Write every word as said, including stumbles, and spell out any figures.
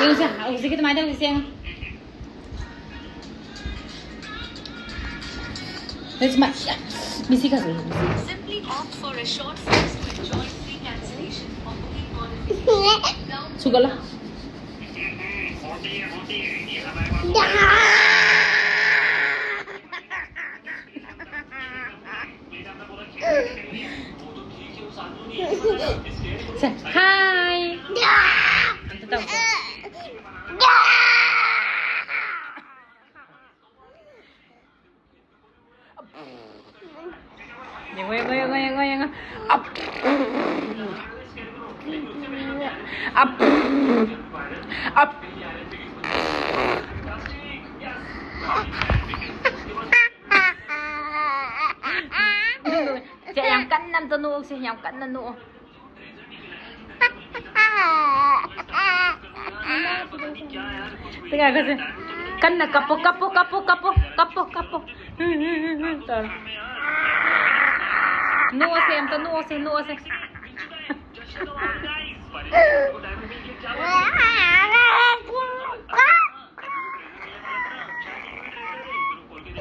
ꯌꯦꯡꯉꯨꯁꯦ, ꯍꯧꯖꯤꯛꯀꯤ ꯑꯗꯨꯃꯥꯏꯅ ꯇꯧꯁꯦ, ꯌꯦꯡꯉꯨ꯫ ꯍꯧꯖꯤꯛ ꯁꯨꯃꯥꯏ-, ꯃꯤꯁꯤ ꯈꯔ ꯁꯣꯏ, ꯃꯤꯁꯤ꯫ Simply opt for a short flight to enjoy free cancellation of booking on a ꯁꯨꯒꯠꯂꯣ꯫ ꯁꯦ, ꯍꯥꯏ꯫ ꯑꯝꯇ ꯇꯧꯁꯦ꯫ ꯌꯦꯡꯉꯣ, ꯌꯦꯡꯉꯣ, ꯌꯦꯡꯉꯣ, ꯌꯦꯡꯉꯣ, ꯌꯦꯡꯉꯣ꯫ ꯑꯞ꯫ ꯑꯞ꯫ ꯑꯞ꯫ ꯁꯦ, ꯌꯥꯝ ꯀꯟꯅ ꯑꯝꯇ ꯅꯣꯛꯁꯦ, ꯌꯥꯝ ꯀꯟꯅ ꯅꯣꯛꯑꯣ꯫ ꯉꯥꯏꯈꯣꯁꯦ꯫ ꯀꯟꯅ ꯀꯞꯄꯣ, ꯀꯞꯄꯣ, ꯀꯞꯄꯣ, ꯀꯞꯄꯣ, ꯀꯞꯄꯣ, ꯀꯞꯄꯣ꯫ ꯇꯧꯔꯣ꯫ ꯅꯣꯛꯑꯁꯦ, ꯑꯝꯇ ꯅꯣꯛꯑꯁꯦ, ꯅꯣꯛꯑꯁꯦ꯫